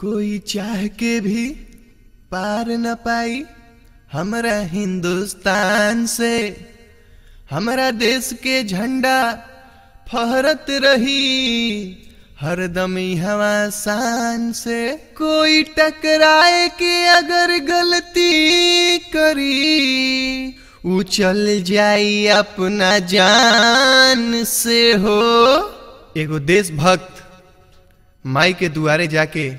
कोई चाह के भी पार न पाई हमरा हिंदुस्तान से, हमरा देश के झंडा फहरत रही हरदम हवा शान से। कोई टकराए के अगर गलती करी उ चल जाई अपना जान से। हो एगो देशभक्त माई के दुआरे जाके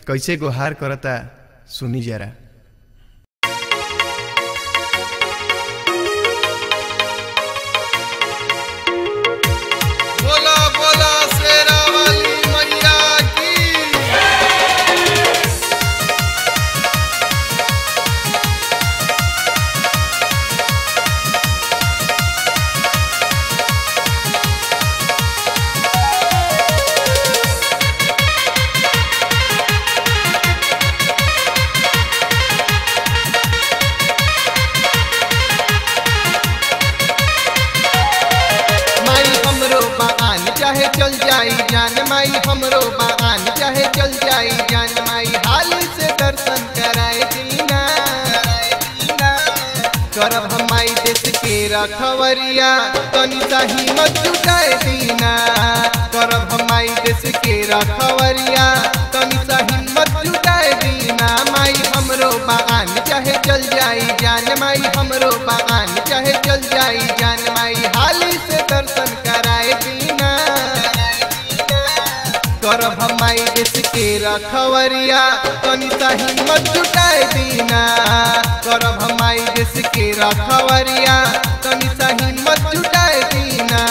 कैसे गुहार करता, सुनी जरा। बोला बोला शेरा वाली मैया की। चाहे चल जाई जान माई हमरो बान, चाहे चल जाई जान माई हाल से दर्शन कराए दीना। करब हम माई देश के रखवरिया तनी सा हिम्मत जुटाए दीना। करब हम माई देश के रखवरिया तनी सा हिम्मत जुटाए दीना। माई हमरो बान चाहे चल जाई जान माई हमरो बान, चाहे चल जाई जान माई हाल से दर्शन कराए दीना। करब हम माई देश के रखवरिया तनी सा हिम्मत जुटाए दीना। करब हम माई देश के रखवरिया तनी सा हिम्मत जुटाए दीना।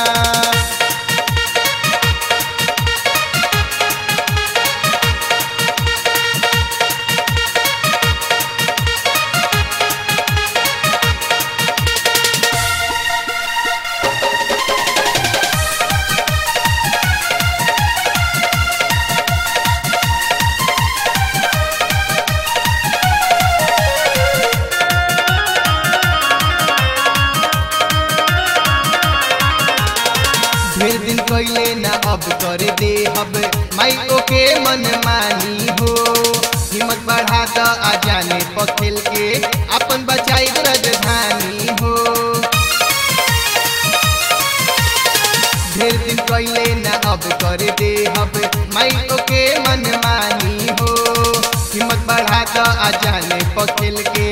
ढेर दिन कैले ना अब कर दे हब माई ओके मन मानी हो। हिम्मत बढ़ा द आ जाने पखेल के अपन बचाई राजधानी हो। ढेर दिन कैले ना अब कर दे हब माई ओके मन मानी हो। हिम्मत बढ़ा द आ जाने पखेल के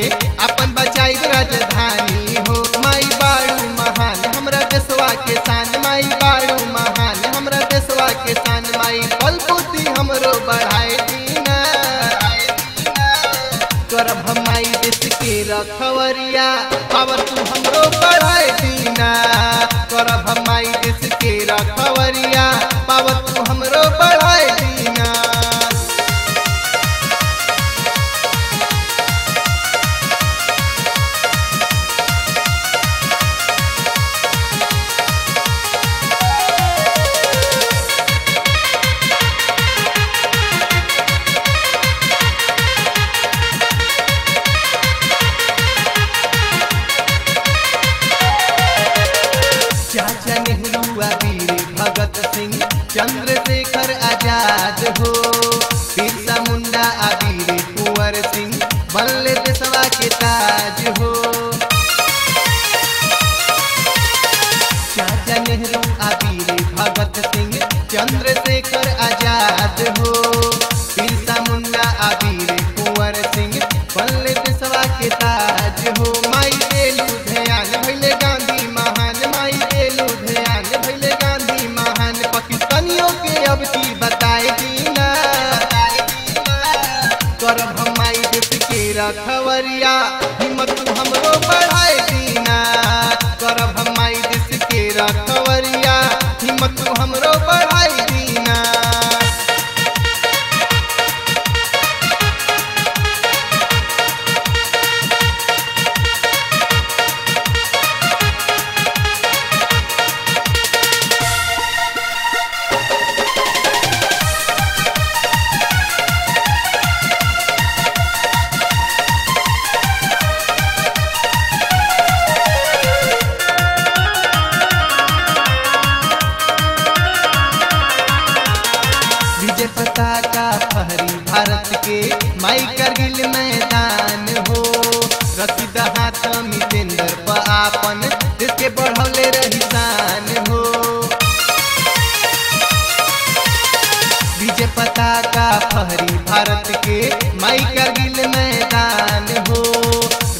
अपन बचाई राजधानी हो। माई बाड़ू महान हमरा देशवा के शान, माई बाड़ू महान हमरा देशवा के शान, माई बलबुद्धि हमरो बढ़ाए दीना। करब हम माई देश के रखवरिया पावर तू हमरो बढ़ाए दीना। करब हम माई देश के रखवरिया पावर तू हमरो बढ़ाए दीना। चाचा नेहरू वीर भगत सिंह चंद्रशेखर आजाद हो, बिरसा मुंडा वीर कुंवर सिंह बनले देशवा के ताज हो। चाचा नेहरू वीर भगत सिंह चंद्रशेखर आजाद हो, बिरसा मुंडा वीर कुंवर सिंह बनले देशवा के ताज हो। माई देलू ध्यान भइले गांधी महान, माई देलू ध्यान भइले गांधी महान, पाकिस्तानियों के अब की बताए दीना। करब हम माई देश के रखवरिया हिम्मत तू हमरो बढ़ाए दीना। करब हम माई देश के रखवरिया हिम्मत तू हमरो बढ़ाए दीना। भारत के माई करगिल मैदान हो। रसीद हाथ मितेंद्र पर आपन देश के बढ़ौले रही शान हो। विजय पताका फहरी भारत के माई करगिल मैदान हो।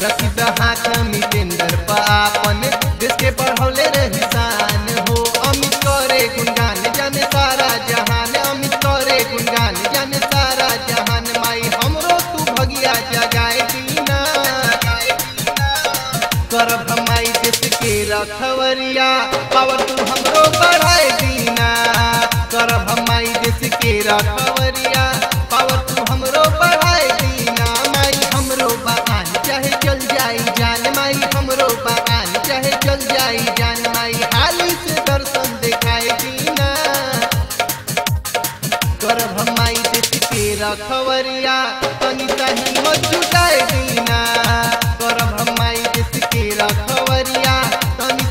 रसीद हाथ मितेंद्र पर आपन देश के बढ़ौले रही शान हो। अमित करे गुणगान जाने सारा जहान, अमित करे गुणगान जाने सारा जहान। माई हमरो तू भगिया जगाए दीना, करब हम माई देश के रखवरिया पावर तू हमरो बढ़ाए दीना। करब हम माई देश के रखवरिया पावर तू हमरो बढ़ाए दीना। माई हमरो बागान चाहे चल जाई जान, माई हमरो बागान चाहे चल जाई जान। माई हाली से दर्शन दिखाए दीना, करब हम माई देश के रखवरिया तनी सा हिम्मत जुटाए दीना। करब हम माई देश के रखवरिया तनी